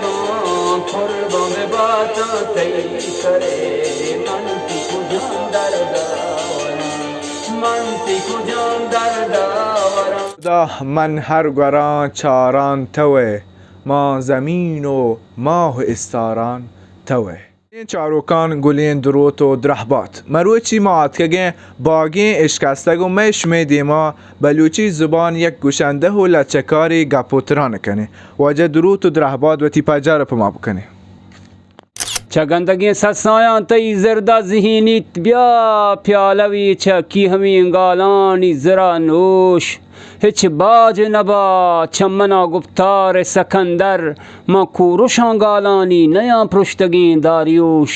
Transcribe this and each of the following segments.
قربان بباتاں تئی سرے، من تئی کجام درد آوراں، من تئی کجام درد آوراں۔ خدا من ہر گوراں چاراں توئے، ماں زمین و ماہ و استاراں توئے۔ چاروکاں گلیں دروت و درہبات۔ مروچی ما آتکگیں باگیں اشکستگ و مئے شمئے دیما بلوچی زبان یک گشندہ و لچہ کارے گپ و تران کنیں۔ واجہ دروت و درہبات وتی پجار پہ ما بکنیں۔ چہ گندگیں سسایاں تئی زردا زہینیت، بیا پیالوی چہ کی ہمیں گالانی زرا نوش۔ ہچ باج نبا چہ منا گپتار سکندر، من کورشاں گالانی نیاں پرشتگیں داریوش۔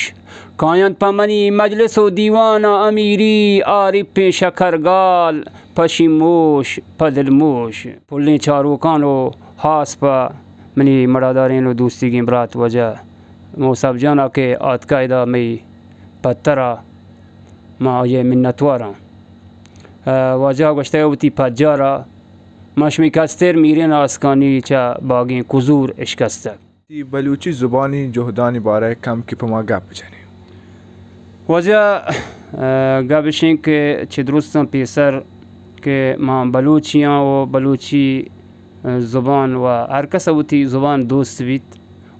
کاینت پہ منی مجلس و دیوانا امیری، عارفیں شکرگال، پہ شیموش، پہ دلموش۔ پلیں چاروکان و ہاس پہ منی مڑادارین و دوستیگیں برات واجہ موسیٰ جانا کہ آتکا ادا مئی پترا، ما آئی ء منتواراں۔ ء واجہ ء گوشتگ وتی پجار ء، ما شمئے کستر میرین آسکانی چہ باگیں کزور اشکستگ۔ تی بلوچی زبانی جہدانی بارہ ء کم کہ پہ ما گپ جنیں۔ واجہ، ء گپ اشیں کہ چہ درستاں پیسر کہ ما بلوچیاں و بلوچی زبان و ہر کس ء وتی زبان دوست بیت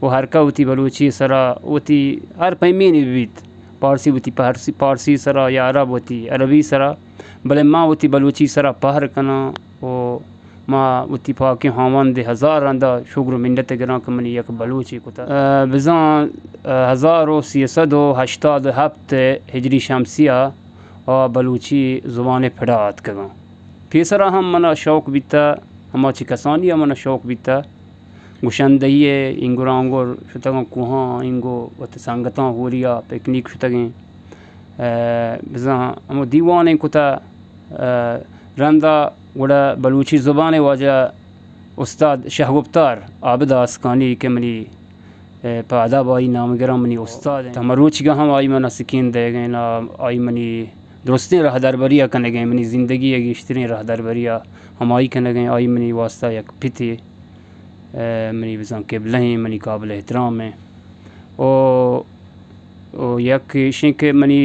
و ہر کس وتی بلوچی سرا وتی ہر پیمینی بیت، پارسی وتی پارسی، پارسی سرا یا عرب وتی عربی سرا، بلے ما وتی بلوچی سرا پہر کناں و ما وتی پاکیں ہاوند ء ہزار رندا شگر و منت گراں کہ منی یک بلوچے کتا۔ ء بزاں، ء ہزار و سیصد و ہشتاد و ہپت ہجری شمسی ء آ بلوچی زبان ء پڑا آتکگاں۔ پیسرا ہم منا شوق بیتا، ہما چہ کسانی ء منا شوق بیتا۔ گشندہی ء اینگر آنگر شتگاں کوہاں، اینگو وت سنگتاں ہوریا پکنیک شتگیں۔ ء بزاں ہمو دیوانیں کتا، ء رندا گڑا بلوچی زبان ء واجہ استاد شاہ گپتار عابد آسکانی کہ منی ء پہ ادب آئی نامگراں منی استاد انت۔ ہما روچگا ہم آئی منا سکین دئیگیں، آ، آئی منی درستیں راہدربری ء کنگیں، منی زندگی ء گیشتریں راہدربری ء ہمائی کنگیں، آئی منی واسطہ یک پتے، ء منی بزاں قبلہ ایں، منی قابل احترام ایں۔ او، او یک ایشیں کہ منی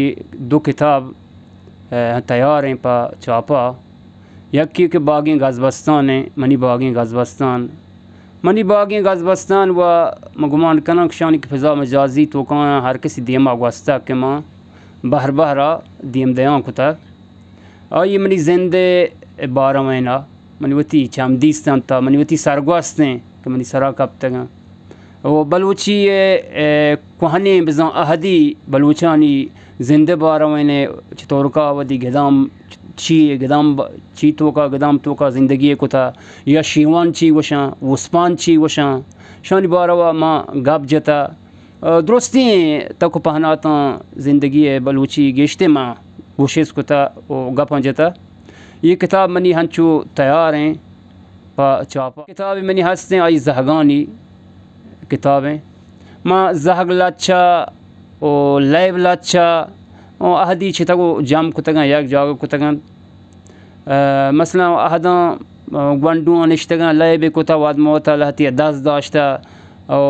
دو کتاب، ء تیار ایں پہ چاپا، یکے کہ باگیں گزبستان ایں، منی باگیں گزبستان، منی باگیں گزبستان و من گمان کناں کہ شانی کہ فضا مجازی توکا ہر کسی دیما گوستگ کہ ما بہر بہرا دیم دیان کتگ۔ آئی منی زند ء بارہ وینا، منی وتی چم دیست انت، منی وتی سرگوست ایں کہ منی سرا کپتگ انت۔ و بلوچی ء، ء، کوہنیں بزاں اہدی بلوچانی زند ء بارہ وینے چطورکا ودی گدام چی گدام ب-، چی توکا گدام توکا زندگی ء کتا یا شیوان چی گوشاں، وسپان چی گوشاں، شانی باروا ما گپ جتا۔ ء درستیں تک و پہناتاں زندگی ء بلوچی گیشتر ما گوشست کتا و گپاں جتا۔ یہ کتاب منی ہنچو تیار ایں پہ چاپا۔ کتاب منی ہستیں آئی زہگانی کتاب ایں۔ ما زہگ لچہ و لیب لچہ و اہدی چتگ و جم کتگاں، یک جاگہ کتگاں۔ ء مثلاً اہداں، ء گونڈواں نشتگاں، لیبے کتا، واد موتا لہتیا دست داشتہ، او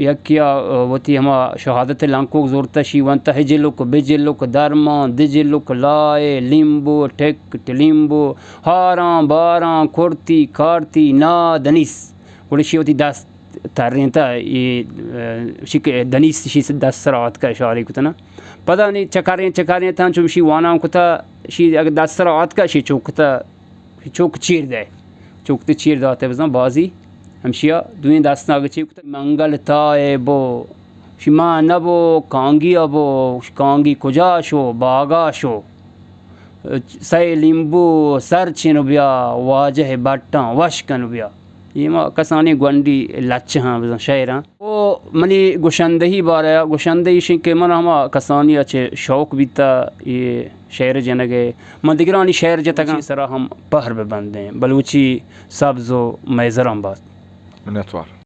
یکیا وتی ہما شہادت لنکوک زورتہ، شی ونتہ ہجلک، بجلک، درمان، دجلک، لائے، لیمبو، ٹک، ٹلیمبو، ہاراں، باراں، کرتی، کارتی، نا، دنیس۔ گڑا شی وتی دست ترینتہ، اے، ء، شی کہ دنیس شی دست سرا آتکہ اشارے کتنہ۔ پدا نی چکریں چکریں تاں چمشی وانان کتہ، شی اگہ دست سرا آتکہ شی چوکتہ۔ چوک چیر دئے۔ چوک تے چیر داتے بزاں بازی ہمشیا دوئیں دستاں اگہ چیر کتگ۔ منگل تائے بو، شی ما نبو، کانگی ابو، کانگی کجا شو، باگا شو۔ سئے لیمبو سر چن بیا، واجہ بٹاں وش کن بیا۔ اے ما کسانیں گونڈی لچہاں بزاں شعراں۔ او منی گشندہی بارہ ء، گشندہ ایش انت کہ من ہما کسانی ء چہ شوق بیتہ اے شعر جنگ ء، من دگرانی شعر جتگاں، سرا ہم پہر بہ بندیں، بلوچی سبز و میزراں بات۔ منتوار۔